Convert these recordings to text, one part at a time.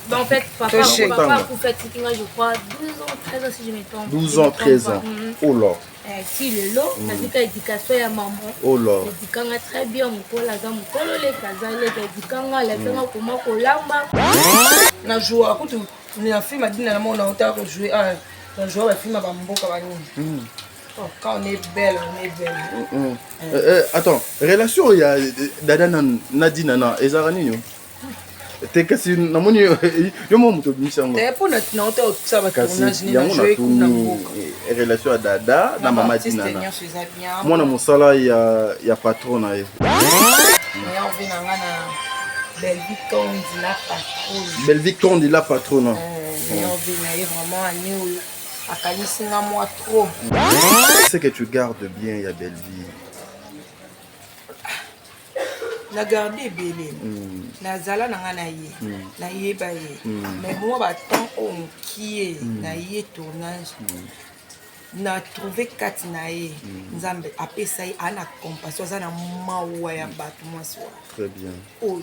Bon, en fait, papa, papa akufa atiki nga, je crois, 12 ans, 13 ans, si je me trompe. 12 ans, 13 ans. Oh là. Ti lelo nazika éducation ya maman. Oh là. Édikanga très bien. Mokolo aza mokolo, leka aza leka, édikanga, alakisanga koma kolamba. Na joua kutu na film adina na mona ota ko jouer, ah, na joua ba film ba mboka ba nini. Oh, quand on est belle, on est belle. Attends, relation ya Dada na Dinana ezalaka nini te? Kasi namoni yo mo moto obimisi yango. Te, mpo na ota osala ba tournage. Yango natuni, relation ya Dada na mama Dinana? Nyonso eza bien. Mwana mosala ya patron na ye. Meilleur vœu na nga na Bellevue Kondi, la patronne. Bellevue Kondi, la patronne. Meilleur vœu na ye vraiment, année oyo akanisi nga mwa trop. C'est que tu gardes bien ya Bellevue? Na garde ebele. Nazala na nga na ye, nayeba ye, mais mwa ba temps oyo mokie na ye tournage, na trouve kati na ye Nzambe apesa ye, aa na compassion, aza na mawa ya bato, mwasi wana. Très bien. Oyo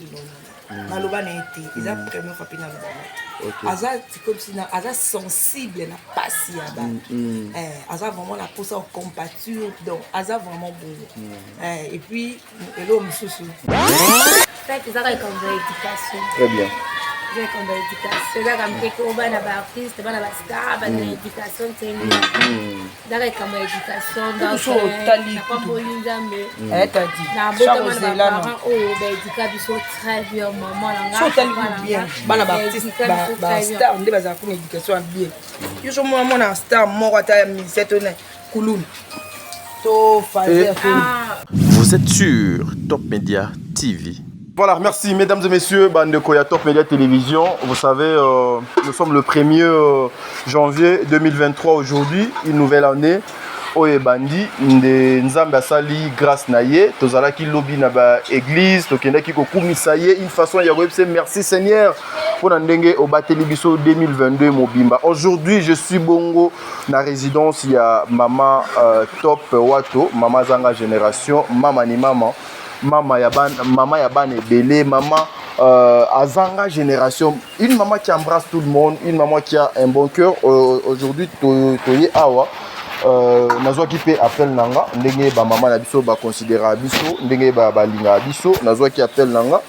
nonono naloba na ye te, eza première fois mpe naloba na ye. Aza comme si aza sensible na pasi ya bato. Aza vraiment na mposa kocompatir, donc aza vraiment bongo. Et puis eloko mosusu. Fait, ezaka likambo ya éducation. Très bien. Eza likambo ya éducation, ezaka mpe ko bana ba artiste, bana ba star, bana ya éducation te, ezaka likambo ya éducation. So otali. Napamboli Nzambe tadi na botama na ba parent oyo baéduka biso très bien, mama na nga. So otali bien, bana ba artiste, ba star nde bazala kuna éducation ya bien. Yo so mona mwana star moko, ata ya musicien to na kuluna to fazer to. Vous êtes sur Top Media TV. Voilà, merci mesdames et messieurs, bandeko ya Top Media Télévision. Vous savez, nous sommes le 1er janvier 2023 aujourd'hui, une nouvelle année. Oyo ebandi nde Nzambe asali grâce na ye. Tozalaki lobi na ba église, tokendaki kokumisa ye, une façon ya koyebisa merci Seigneur mpona ndenge obateli biso 2022 mobimba. Aujourd'hui, je suis bongo na résidence ya mama Top Wato, mama zanga génération, mama ni mama, mama ya bana, mama ya bana ebele, mama azanga génération, une maman qui embrasse tout le monde, une maman qui a un bon cœur. Aujourd'hui toye awa, nazwaki mpe appel na nga, ndenge bamama na biso baconsidéra biso, ndenge balingaka biso. Nazwaki appel na nga,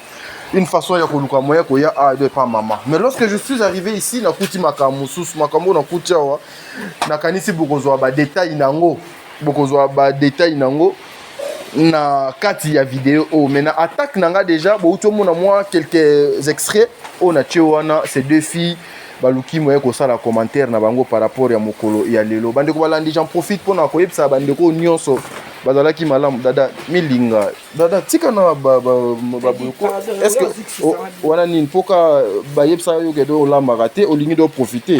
une façon ya koluka moyen koya awa epa mama. Mais lorsque je suis arrivé ici, nakuti makambo mosusu. Makambo nakuti awa, nakanisi bokozwa ba détail nango, bokozwa ba détail nango na kati ya video oyo. Mais na attaque na nga déjà, bouti omona mwa quelques extraits oyo natie wana. Ces deux filles baluki moye kosala commentaire na bango par rapport ya mokolo ya lelo. Bandeko balandi, j'en profite mpona koyebisa bandeko nyonso bazalaki malamu. Dada milinga, dada tika na baboyoko. Est ce que wana nini mpoka bayebisaka yo kede olambaka te, olingi de profiter?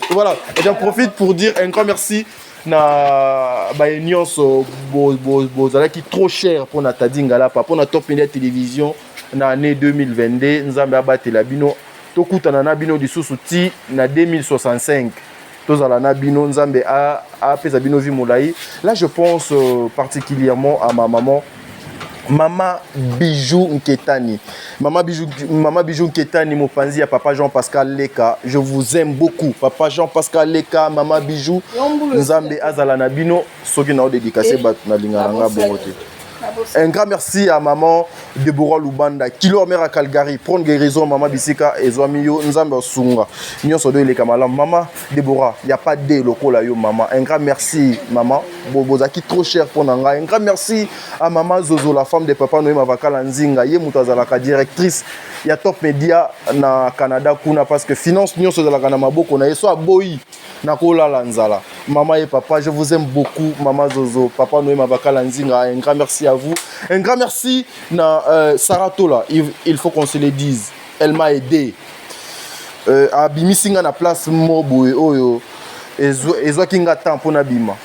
Voilà, j'en profite pour dire un grand merci na baye nyonso bozalaki trop cher mpona Tadi Ngalapa, mpona Top Media Télévision na année 2022. Nzambe abatela bino, tokutana na bino lisusu ti na 2065, tozala na bino. Nzambe apesa bino vie molai. Là, je pense particulièrement à ma maman, Mama Bijou Nketani. Mama Bijou, Mama Bijou Nketani, mopanzi ya Papa Jean-Pascal Leka. Je vous aime beaucoup. Papa Jean-Pascal Leka, Mama Bijou. Nzambe azala na bino, soki na dédicacé bat na lingana nga bongo te. Un grand merci à maman Deborah Lubanda, kilo mère à Calgary. Prendre guérison, maman Bisika, ezwami yo, Nzambe sunga. Nyonso do eleka malamu. Maman Deborah, y a pas de lokola yo maman. Un grand merci maman. Bozaki trop cher pour nanga. Un grand merci à maman Zozo, la femme de papa Noé Mavakala Nzinga. Ye mutu azalaka directrice ya Top Media na Canada kuna, parce que finance nyonso ezalaka na maboko na ye, so aboyi nakolala nzala. Maman et papa, je vous aime beaucoup. Maman Zozo, papa Noé Mavakala Nzinga, un grand merci à vous. Un grand merci na Sarah Tola, il faut qu'on se le dise. Elle m'a aidé. Abimisi nga na place mo boye oyo ezwaki nga temps mpona bima.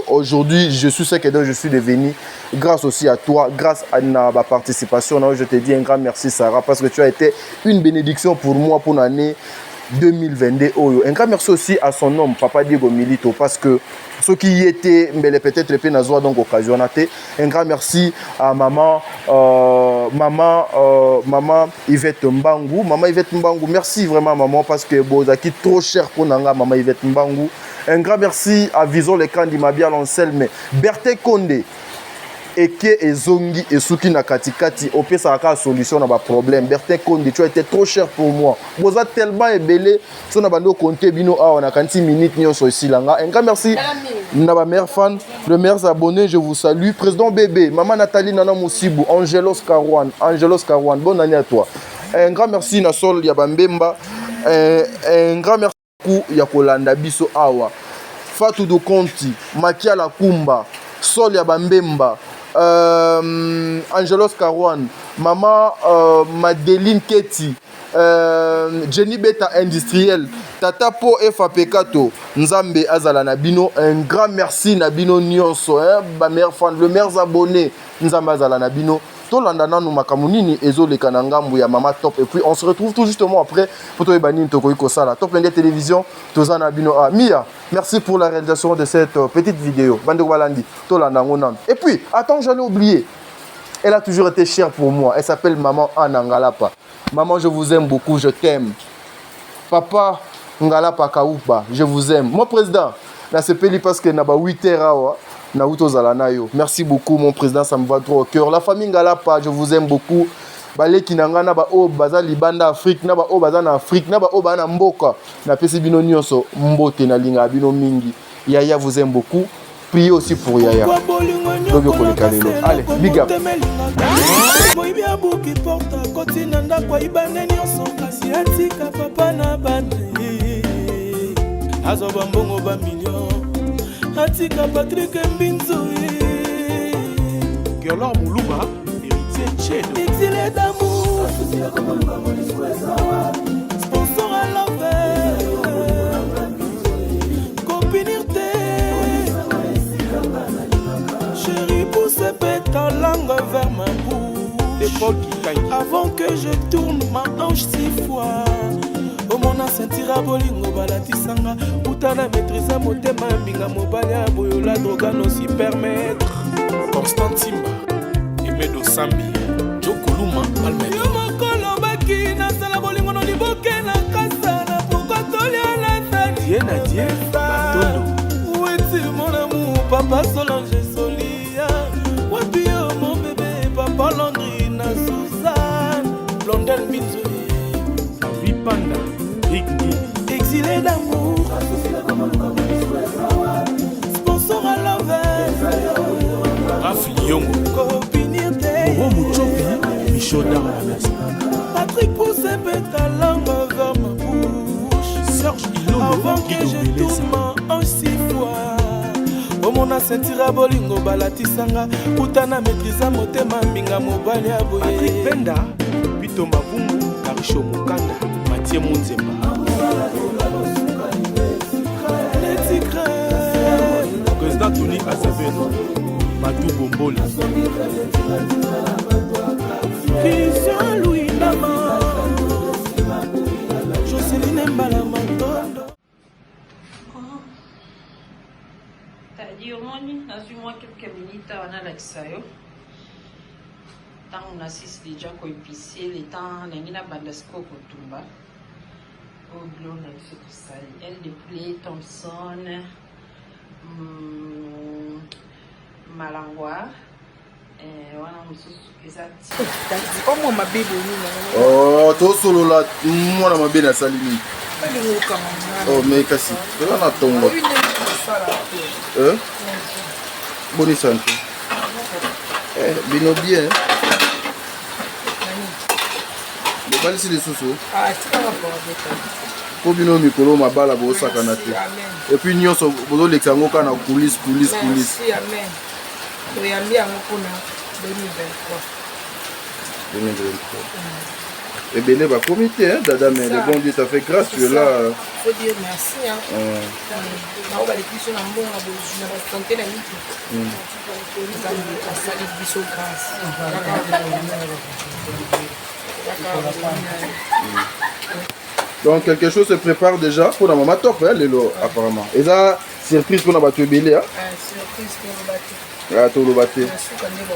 Aujourd'hui, je suis ce que je suis devenu grâce aussi à toi, grâce à ma participation. Je te dis un grand merci, Sarah, parce que tu as été une bénédiction pour moi pour l'année 2022 oyo. Un grand merci aussi à son homme, papa Diego Milito, parce que Soki ye te, mbele peut-être mpe nazwa donc occasion wana te. Un grand merci à maman Yvette Mbangu. Maman Yvette Mbangu, merci vraiment, maman, parce que bozalaki trop cher mpo na nga, maman Yvette Mbangu. Un grand merci à Vison Lekandi Mabia Lanselme, Bertin Konde eke ezongi esuki na katikati, opesaka kaka solution na baproblème. Bertin Konde, tu as été trop cher pour moi. Boza tellement ebele, so na bandi okonte bino awa, nakanisi minute nyonso esilanga. Un grand merci na bameilleurs fans, le meilleurs abonnés, je vous salue. Président bébé, maman Nathalie Nana Moussibou, Angelos Carouane, Angelos Carouane, bonne année à toi. Un grand merci na Sol ya Bambemba. Un grand merci ya kolanda biso awa. Fatou do Conti, Makiala Kumba, Sol ya Bambemba, Angelos Carouane, maman Madeline Keti, Jenny Beta industriel, Tata Po Efa Pekato, Nzambe azala na bino. Un grand merci na bino nyonso, hein, ba meilleurs fans, le meilleurs abonnés, Nzambe azala na bino. Tolanda nanu makambo nini ezoleka na ngambu ya Mama Top et puis on se retrouve tout justement après po toyeba nini tokoki kosala. Top Media Télévision, toza na bino. Ah, Mia, merci pour la réalisation de cette petite vidéo. Bandeko balandi, tolanda yango nanu. Et puis attends, j'allais oublier, elle a toujours été chère pour moi, elle s'appelle maman Anna Ngalapa. Maman, je vous aime beaucoup, je t'aime. Papa Ngalapa Kaupa, je vous aime. Mon président, nasepeli parce que na ba 8 heures awa nauti ozala na yo. Merci beaucoup, mon président, ça me va trop au cœur. La famille Ngalapa, je vous aime beaucoup. Baleki na ngai, na baoyo baza libanda Afrique, na baoyo baza na Afrique, na baoyo baza na mboka, napesi bino nyonso mbote. Nalingaka bino mingi. Yaya vous aime beaucoup. Priez aussi pour yaya. Lobi okoleka lelo. Allez, big up. Moyibi abuki porte, akoti na ndako, ayibande nyonso, kasi atika papa na bana ye. Azwa bambongo bamillion, atika Patrik Mbinzu ye. Gelor Muluba, héritier Tchedo. Exilé d'amour, sponsor à l'envers, kopinir te. Chéri, pousse ta langue vers ma bouche Paul Kikangi. Avant que je tourne ma hanche six fois. Omona ceinture bolingo balatisanga uta na maîtrise motema mbinga mobali ya boyola droga nosi permettre. Constant Timba, Emedo Sambi, Joe Kuluma, Almed. Yo moko olobaki nasala bolingo no liboke na kasana pourquoi toliala. Die na die, Batondo. Weti mon amour, papa Solange Solia, wapi yo mon bébé, papa Landry na Suzanne Blondel Mbinzo. Avi Panda, Rick Ngini. Exilé d'amour, sponsor à l'envers, Raf Liongo. Kopinir te. Moro Muchopi, Michaud Darmanas. Patrick, pousse ta langue vers ma bouche Serge Ilolo, avant que Guido je Beleza. tourne ma hanche six fois. Omona ceinture bolingo balatisanga uta na maîtrise motema mbinga mobali ya boye. Patrick Benda, Pito Mavungu, Karisho Mukanda, Mathieu Munzemba. Neti crème. Président Tony Azabeno, Madou Bomboli. Christian Louis Nama, Joseline Mbala Matondo. Tadi omoni nazwi mwa quelques minutes awa, nalakisa yo ntango nasisi déjà koépicer. Le temps nangi nabanda sikoyo kotumba oyo biloko na biso tosali: aile de poulet Thomson, malangwa wana mosusu eza ti. Omwa mabe boyini. Oh, tosolola mwana mabe, nasali nini? Balingo okanga. Oh, mais kasi toza na tongo. Oyebi ndenge kosala te. Eh? Boni santé? Bino bien? Bobalisi lisusu? Ah, tikaka pardon. Mpo bino mikolo mabala bosakana te. Amen. Et puis nyonso bozolekisa yango kaka na coulisse, coulisse, coulisse. Merci, amen. Toyambi yango mpona 2023. 2023 ebele bakomi te, hein, dada, mais le bon Dieu t'a fait grâce, tu es là. Faut dire merci, hein. Nao baleki biso na mbongo, na bozwi, na basanté, na mituka. Nzambe asali biso grâce. Kaka Donc quelque chose se prépare déjà pour la maman Top, hein, lelo apparemment eza. Surprise mpona bato ebele. Ah, surprise, toloba te. Ah, toloba te. Na suka nde ba.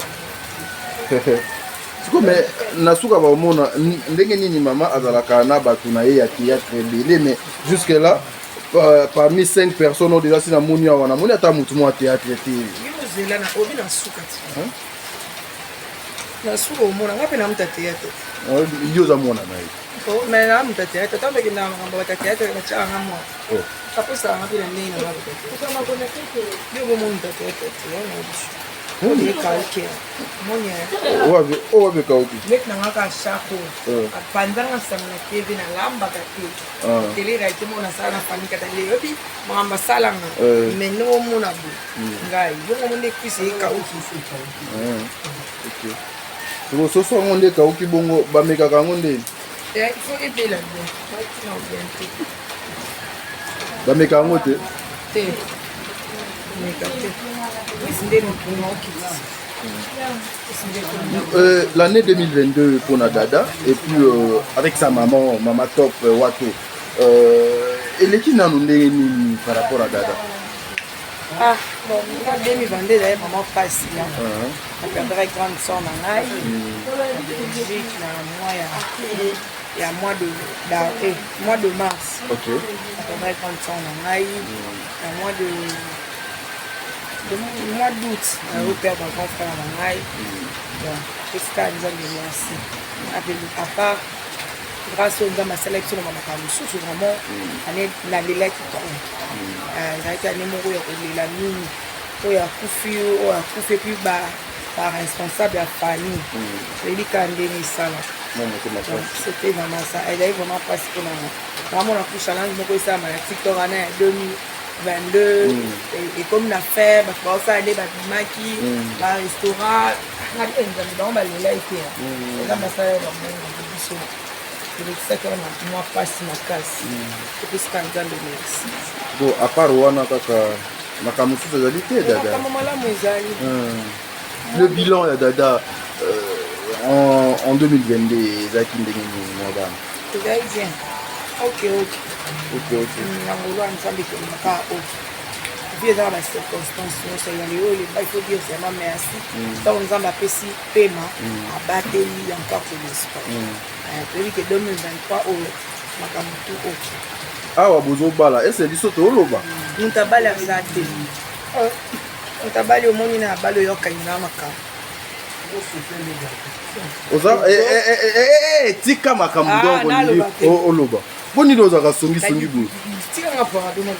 Siko mais na suka baomona ndenge nini mama azalaka na bato na ye ya théâtre ebele, mais jusque là parmi 5 personnes oyo déjà si namoni awa, namoni ata motu moko ya théâtre te. Yo ozela na obi na suka ti. Na suka omona nga mpe na muta théâtre. Yo oza mwana na ye. Mais na muta théâtre, ntango bakendaka makambo bata théâtre, batiaka nga mwa. Aposaka nga mpe na ndenge na nga bata théâtre. Yo bomoni muta théâtre te na biso. Ekauki moni. Oyo wapi ekauki? Leki na nga kaka chako apanzanga sango na TV, nalambaka te. Télé réalité moko nasala na famille kata oyebi makambo asalanga. Mais ndenge omona bo ngai yongo mo nde cuisse ekauki. Siko soso yango nde ekauki bongo, bamekaka yango nde? Il faut ebela bien, batina bien te. Bameka yango te? Te, meka te, cuisse nde mokili okitisa. L'année 2022 pour Dada et puis avec sa maman, Mama Top Wato, eleki nanu ndenge nini par rapport à Dada? Ah bon, nga 2022 ezali vraiment pasi. Naperdre grande sœur na ngai na Belgique na mois ya mois de mars. Naperdre grande sœur na ngai na mois d'août, nazo perdre grand frère na ngai. Donc esika Nzambe merci à part grâce oyo Nzambe asalaki biso na bamakambo mosusu. Vraiment année nalelaki trop, ezalaki année moko ya kolela mingi. Oyo akufi, oyo akufi, et puis baresponsable ya famille, oyebi kaka ndenge esalaka. C'était vraiment ça, ezali vraiment mpasi mpona nga. Namona ku challenge moko esalama na TikTok wana ya 2022, ekomi na fin, bato baosala nde babimaki barestaurant. Ngabi Nzambe, bango balela ete Nzambe asala bango, biso elekisaki wana mwa mpasi makasi. Topesika Nzambe merci. Bon, à part wana kaka, makambo mosusu ezali te, Dada? Makambo malamu ezali. Le bilan ya Dada en 2022 ezalaki ndenge nini, mwa bana? Ezali bien, ok. Ok. Na ngolu ya Nzambe tolobaka ok. Vie eza na bacirconstance nyonso ya lelo elemba. Il faut dire vraiment merci ntango Nzambe apesi pema, abateli encore que l'esprit. Toyebi ke 2023 oyo makambo tu ok. Awa bozobala ese biso toloba. Moto abali aza te. Moto abali, omoni na abali oyo okangi na makambo. Oza tika makambo. Donc oloba mpo nini ozalaka songisongi boye? Tikanga pardon.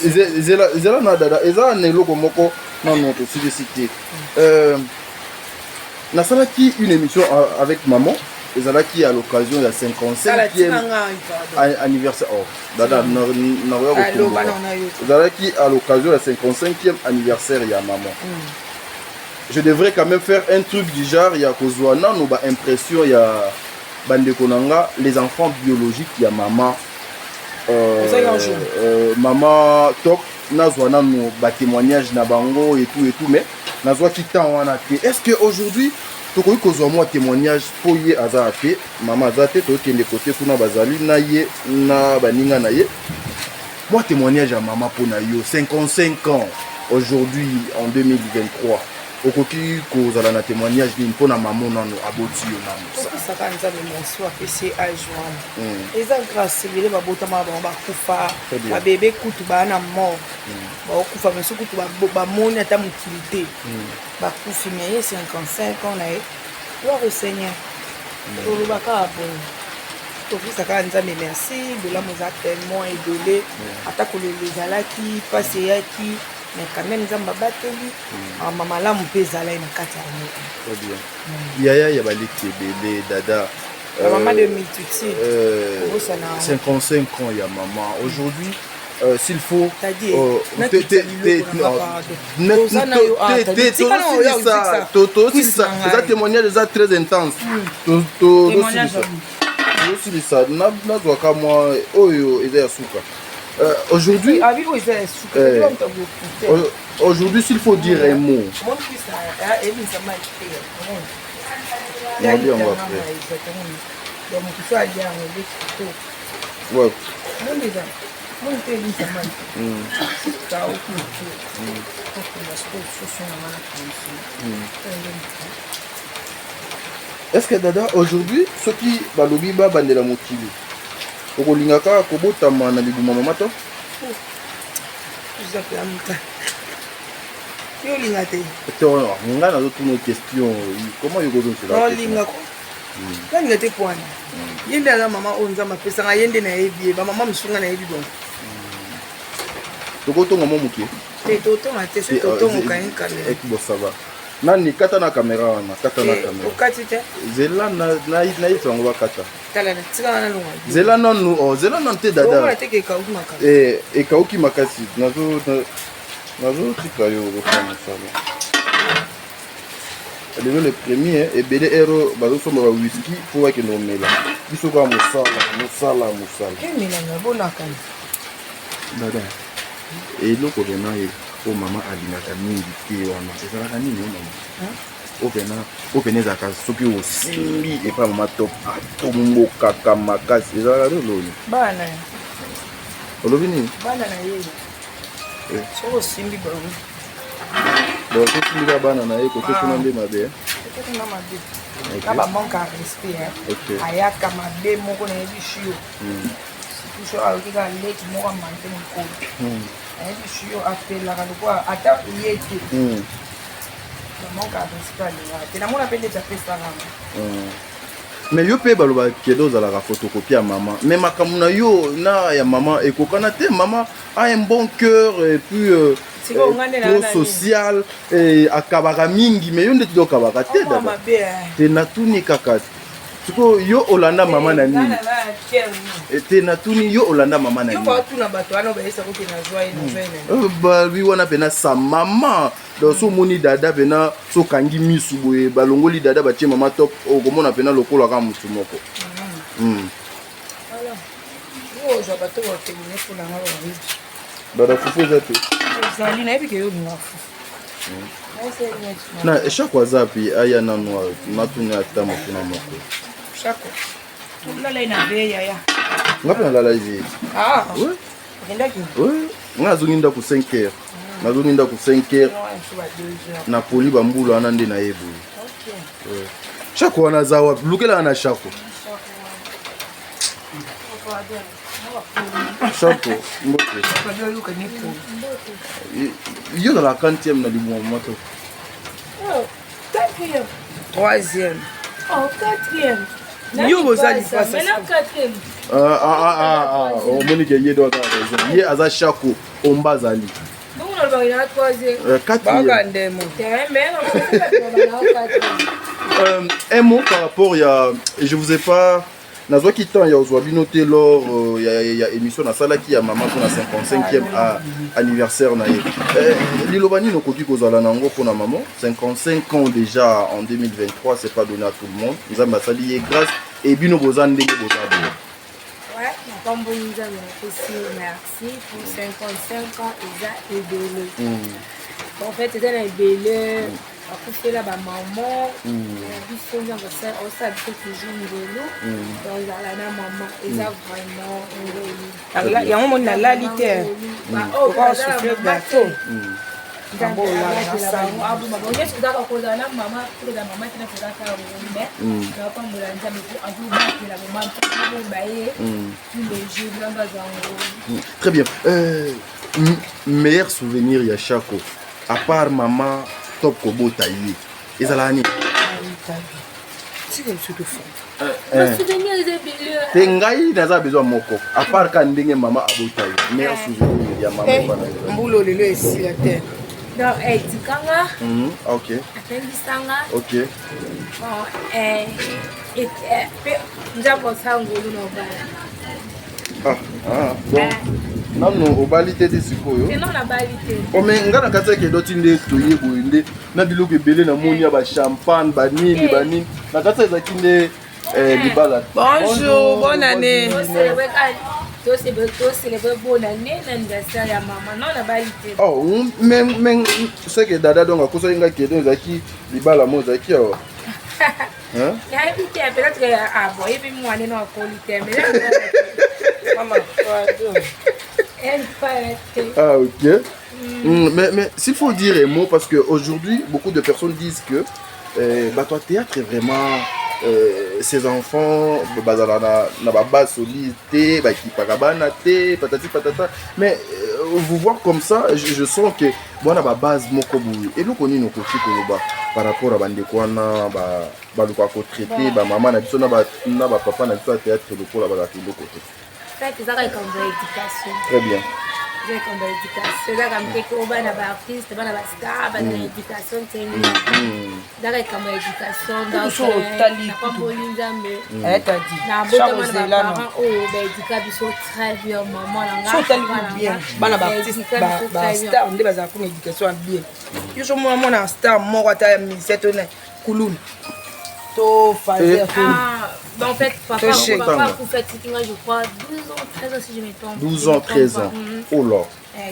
Ezela na Dada, eza na eloko moko nano tosilisi te. Nasalaki une émission avec maman, ezalaki à l'occasion ya 55e anniversaire. Oh Dada, nakoya kotomboka. Ezalaki à l'occasion ya 55e anniversaire ya maman. Je devrais quand même faire un truc du genre ya kozwa nano baimpression ya bandeko na nga, les enfants biologiques ya mama, mama Top. Nazwa nano batémoignage na bango et tout et tout, mais nazwaki temps wana te. Est ce que aujourd'hui tokoki kozwa mwa témoignage, mpo ye aza te, mama aza te, tokende kote kuna bazali na ye na baninga na ye? Mwa témoignage ya mama mpo na yo, 55 ans aujourd'hui en 2023, okoki kozala na témoignage nini mpo na mamo nano aboti yo nano? Topesaka Nzambe merci apesi ye age wana, eza grâce. Ebele babotama bango bakufa, babebe kutu baa na mort, baokufa mais kutu bamoni ata mokili te, bakufi. Mais ye 55 ans na ye, gloire au Seigneur. Tolobaka bongo, topesaka Nzambe merci. Bolamu eza tellement ebele, ata kolela ezalaki, mpasi eyaki, mais quand même Nzambe abateli mama malamu mpe ezalaki na kati ya yango. Très bien. Yaya ya baleki ebele, Dada. La maman de multitude. 55 ans ya maman aujourd'hui, s'il faut tosilisa, eza témoignage eza très intense. Tosilisa, nazwaka mwa oyo eza ya suka. Aujourd'hui, aujourd'hui, s'il faut dire un mot, on dit yango après. Ouais. Moi mpe elisa mai kauki moke okunda sikoyo soso na nga na thomson. Est ce que dada, aujourd'hui, soki balobi babandela mokili, okolinga kaka kobotama na libuma mama to? Eza mpe yo olinga te. To nga nazotuna question, comment yo kozosela? Olinga ko nalinga te pwana ye nde aza mama oyo Nzambe apesanga ye, nde nayebi ye. Bamama mosusu nga nayebi bongo. Tokotonga mwa moke. Te, totonga te. Soki totonga, okangi kamera. Bon, ça va. Nani kata na kamera wana? Kata na kamera. Okati te. Zela, nayebisa bango bakata. Tala, tika wana, longa. Zela nanu, oh, zela nanu te, dada. Omona te ke ekauki makasi? Ekauki makasi. Nazotika yo kosala mosala. Lelo le premier, ebele ero bazosomba ba whisky mpo bakende komela. Biso kaka mosala, mosala, mosala. Emelanga bonaka. Dada, eloko pena oyo mama alingaka mingi te wana ezalaka nini? O mama, oyo pena ezalaka soki osimbi epai mama Top atombokaka makasi, ezalaka loloni? Bana. Olobi nini? Bana na ye. Soki osimbi bango. Bon, tosimbi kaka bana na ye kote kuna nde mabe. Kote kuna mabe na bamanque ya respect. Ayaka mabe moko, nayebi shio. Surtout so ayoki kaka leki moko amanke mokolo, nayebi shio, apelaka lokola ata ye te. Bamanque ya respect alingaka te. Namona mpe ndeti apesaka. Mais yo mpe balobaka kede ozalaka photocopie ya mama, mais makambo na yo na ya mama ekokana te. Mama a un bon cœur et puis trop social, akabaka mingi, mais yo nde tidi okabaka te. Dada, te, natuni kaka sikoyo, yo olanda mama na nini? Te, natuni, yo olanda mama na nini? Babi wana mpena sa mama. Donc so omoni dada mpena, so okangi misu boye, balongoli dada, batie mama Top, okomona mpena lokola kaka motu moko. Ozwa bato batemine mpona nga bayebi. Dada, fufu eza te? Ezali, nayebi ke yo olinga fufu. Na Shako aza api? Aya nanu, natuni ata motuna moko. Shako olala ye na ve, yaya. Nga mpe nalala ye. Okendaki? Nga nazongi ndako 5 heures, nazongi ndako 5 heures, napoli bambula wana nde naye boye. Shako wana aza wapi? Lukelaka na Shako. Shako, mbote. Yo ozalaka quantième na libuma mama to? Quatrième. Troisième. Oh, quatrième. Yo boza lipasa. Maintenant quatrième. Omoni ke ye do aza raison, ye aza Shako omba azali. Bongo nalobaka na troisième. Quatrième. Ndemo. Mais Un mot par rapport ya, je vous ai pas, nazwaki temps ya ozwa bino te lors ya émission nasalaki ya mama mpona 55e anniversaire na ye. Liloba nini okoki kozala nango mpona mama? 55 ans déjà en 2023, c'est pas donné à tout le monde. Nzambe asali ye grâce e bino boza ndenge boza boye. Ouais, napamboli Nzambe, napesi merci pour 55 ans, eza ebele. En fait, eza na ebele akufela bamama biso. Nzambe osala biso toujours ngolu, ozala na mama, eza vraiment ngolu. Yango moni nalali te. Oka gâteau. Nyonso ezaka kozala na mama, kozala mama te, kozala ngolu, mais napambola Nzambe po azobatela mama, abomba ye tous les jours. Nzambe azwa ngolu. Très bien. Meilleur souvenir ya Shako, à part mama Top kobota ye, ezalaka nini? Tika biso tofanda. Basouvenir eza ebele. Te, ngai naza besoin moko, à part ka ndenge mama abota ye, meilleur souvenir ya mama epa na ye. Mbula lelo esila te. Donc etikanga, atangisanga. Bon, mpe Nzambe osala ngolu na obala. Ah, ah, bon, nanu obali te ti sikoyo? Te, non, nabali te. O mais nga na kati ya kedoti nde toye boye nde na biloko ebele, namoni ya bachampagne, banini banini na kati ezalaki nde libala. Bonjour, bonne année. Tocélébrer bonne année na anniversaire ya mama. Non, nabali te. Oh, mais c'est que dada donc akosaki nga kedo ezalaki libala mo ezalaki awa. Hein? Nayebi te, peut-être ah bon, yebi mwana no akoli te, mais Mama, pardon. Ah, ok. Mais s'il faut dire un mot, parce qu'aujourd'hui, beaucoup de personnes disent que bah, toi, théâtre est vraiment. Ces enfants, bazala na ba base solide te, bakipaka bana te, patati patata. Mais vous voir comme ça, je sens que bwana ba base moko boye. Eloko nini okoki koloba par rapport à bandeko wana baluka kotraiter bamama na biso na bapapa na biso ya théâtre lokola bazalaka eloko te? Fait, ezaka likambo ya éducation. Très bien. Eza likambo ya éducation. Ezaka mpe oyo bana baartiste, bana bastar, bana na éducation te. Ezaka likambo ya éducation. Napamboli Nzambe na botama na baparent oyo baéduquer biso très bien, mama na nga. Otali bien, bana baartiste, bastar nde bazala kuna éducation ya bien. Yo so mona mwana star moko, ata ya musicien to na kuluna to fazer. Ah, en fait, papa, papa akufa atiki nga, je crois, 12 ans, 13 ans, si je me trompe. 12 ans, 13 ans. Oh là.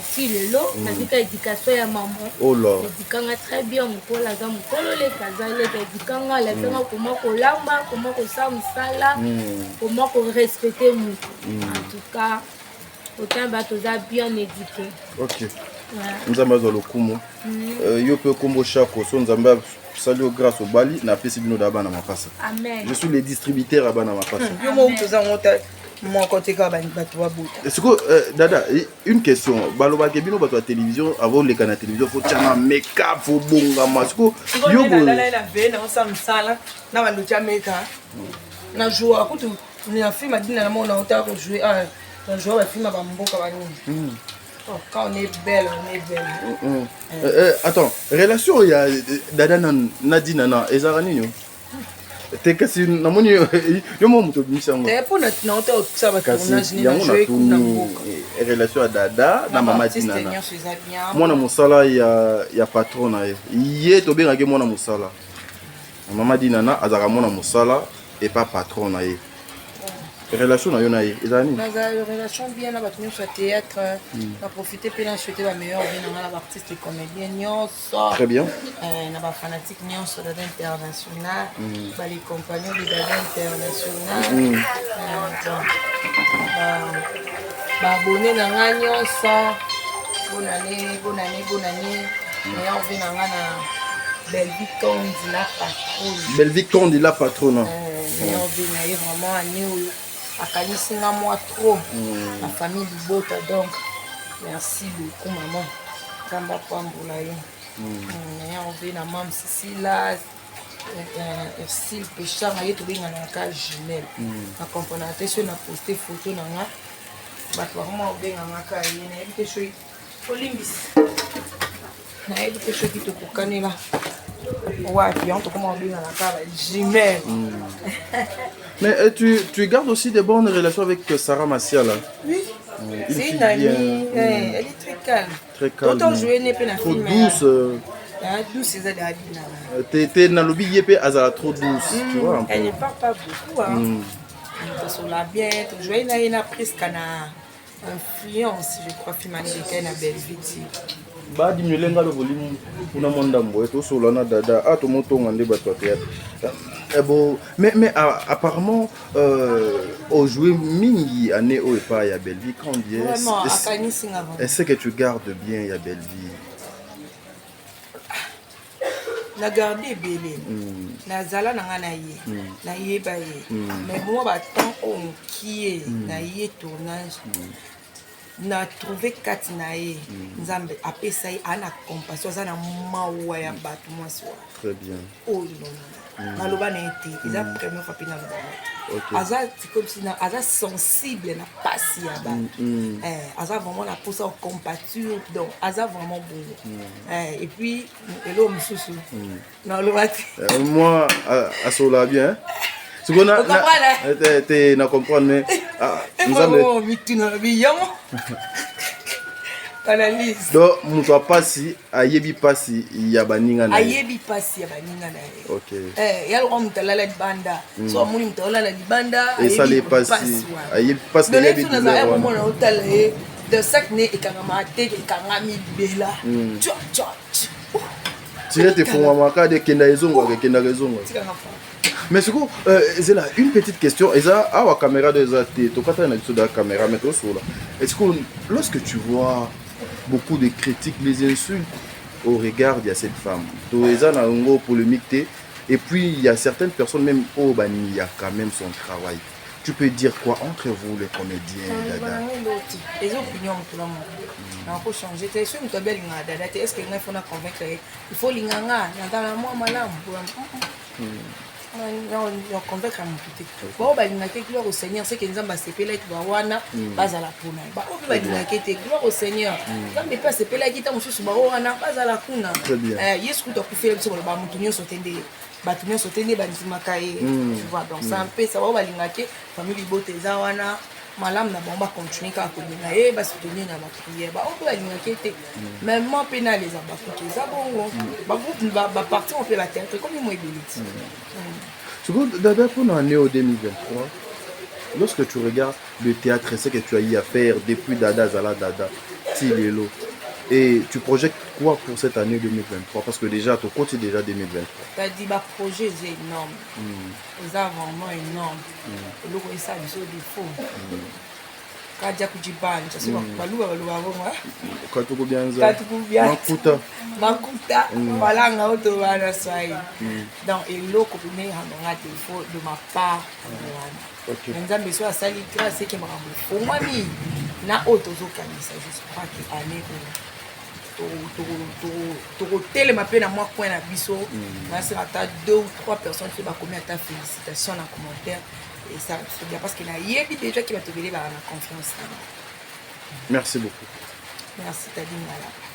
Si lelo nazwika éducation ya mama. Oh là. Éduquanga très bien. Mokolo aza mokolo, leka aza leka, éduquanga, alakisanga koma kolamba, koma kosala mosala, koma korespecter motu. En tout cas, autant bato oza bien éduqué. Ok, Nzambe azwa lokumu. Yo mpe kombo Shako, so Nzambe asali yo grâce, obali, napesi bino da bana mapasa. Amen. Je suis le distributeur ya bana mapasa. Yo moko toza yango ta moko te, kaka bato babota. Sikoyo, Dada, une question. Balobaki bino bato ya télévision, avant oleka na télévision, faut tianga makeup, faut bongama. Sikoyo yo boye na veye naosala mosala na bando tia meka na joua kutu na film adina na mona otaka kojouer na joua bafilm ya bamboka banini. Oh, quand on est belle, on est belle. Attends, relation ya Dada na Nadina na ezalaka nini te? Kasi namoni yo moko moto obimisi yango. Mpona naota osala batournage. Yango natuni, relation ya Dada na mama Dinana, mwana mosala ya patron na ye, ye tobengaki mwana mosala. Mama Dinana azalaka mwana mosala epa patron na ye. Relation na yo na ye ezala nini? Nazala relation bien na bato nyonso ya théâtre. Na profite mpe na souhaite bameilleur vie na nga na baartiste comédien nyonso. Très bien. Na bafanatique nyonso Dada International, bales compagnons de Dada International, baabonné na nga nyonso, bonne année, bonne année, bonne année, meilleur vie na nga na Bellevie Kondi la patronne. Bellevie Kondi la patronne. Meilleur vie na ye vraiment. Année oyo akanisi nga mwa trop na famille libota, donc merci beaucoup maman, Nzambe apambola yo. Meilleur vie na mam Sisila Ursile Peshanga, ye tobenganaka jumelle. Na comprendre te soki na poste photo na nga, bato bakoma kobenganga ka ye. Nayebi te soki olimbisi, nayebi te soki tokokanela wapi yango, tokoma kobengana kaka bajumelle. Mais tu gardes aussi des bonnes relations avec Sarah Massiala? Oui. C'est une amie, elle est très calme. Très calme. Autant jouer ne pe na Trop film. douce. Douce eza de Adina. Te, nalobi ye mpe azala trop douce, tu vois un peu. Elle ne parle pas beaucoup, hein. Tosola bien, tojoue na ye na presque na influence, je crois, film aneleka na Bellevue. Badiminuer nga volume kuna mwa ndambo, tosola na Dada. A tomotonga nde bato ya théâtre. Bon, mais apparemment ojoué mingi année oyo epai ya Bellevue Kandi. Vraiment, akanisi nga. Est-ce que tu gardes bien ya Bellevue? Na garde ebele. Nazala na nga na ye, nayeba ye, mais mwa batemps oyo mokie na ye tournage, na trouve kati na ye Nzambe apesa ye, aa na compassion, aza na mawa ya bato, mwasi wana. Très bien. Oyo nonana naloba na ye te, eza première fois mpe naloba na ye. Aza comme si aza sensible na pasi ya bato. Aza vraiment na mposa kocompatir, donc aza vraiment bongo. Et puis eloko mosusu naloba te. Moi asola bien sikoyo te, na comprendre, mais Nzambe mituna biyango analyse. Donc moto apasi ayebi mpasi ya baninga na ye. Ayebi mpasi ya baninga na ye. Ya lokwa moto alala libanda, so amoni moto alala libanda. Esali mpasi, ayebi mpasi. Nayebi komona, otala ye de sac ne ekangama te, ekangami libela. Tirete efungwamaka de ekenda ezongwaka, ekendaka ezongwaka. Mais sikoyo, ezela, une petite question. Eza awa, caméra do eza te, tokatana na biso da caméra, mais tosola. Est-ce que lorsque tu vois beaucoup de critiques, les insultes au regard de cette femme, to eza na yango polémique te, et puis il y a certaines personnes même oyo baniaka même son travail, tu peux dire quoi entre vous les comédiens, Dada? Eza opinion moto na moto, nakochange te. Soki moto abi alingaka Dada te, est ce que ngai faut na convaincre ye? Il faut linga nga, naza na mwa malamu na convaincre motu te. Bao balingaki, gloire au Seigneur, c'est que Nzambe asepelaki bawana bazala mpona ye. Bao mpe balingaki te, gloire au Seigneur, Nzambe mpe asepelaki ta mosusu bao wana bazala kuna. Yesu kutu akufela biso. Baloba motu nyonso te nde, bato nyonso te nde bandimaka ye, tu vois. Donc ça mpesa bao balingaki, famille libota eza wana, malamu na bango, bacontinue kaka kolinga ye, basoutenir na baprière. Bao mpe balingaki te, mais moi mpe naleza bakutu eza bongo, bagroupe, baparti mpe bathéâtre komi mo ebele ti. Sikoyo Dada, pour l'année 2023, lorsque tu regardes le théâtre, ce que tu as eu à faire depuis Dada Zala Dada, ti lelo, et tu projettes quoi pour cette année 2023? Parce que déjà, tu continues déjà 2023. T'as dit baprojet eza énorme, eza vraiment énorme. Eloko esala biso défaut, kadia kujibanja so baluba baloba bongo. Katukubianza. Katukubianza. Makuta. Makuta balanga oyo tobana na swahili. Donc eloko pene eyambanga défaut de ma part yango wana. Mais Nzambe so asali grâce eke makambo efongwami na oyo tozokanisa, je crois que année oyo tokotelema mpe na mwa coin na biso, nasala ata deux ou trois personnes mpe bakomi ata félicitation na commentaire, esala biso bien, parce que nayebi déjà ki bato ebele baka na confiance na nga. Merci beaucoup. Merci, Tadi Ngalapa.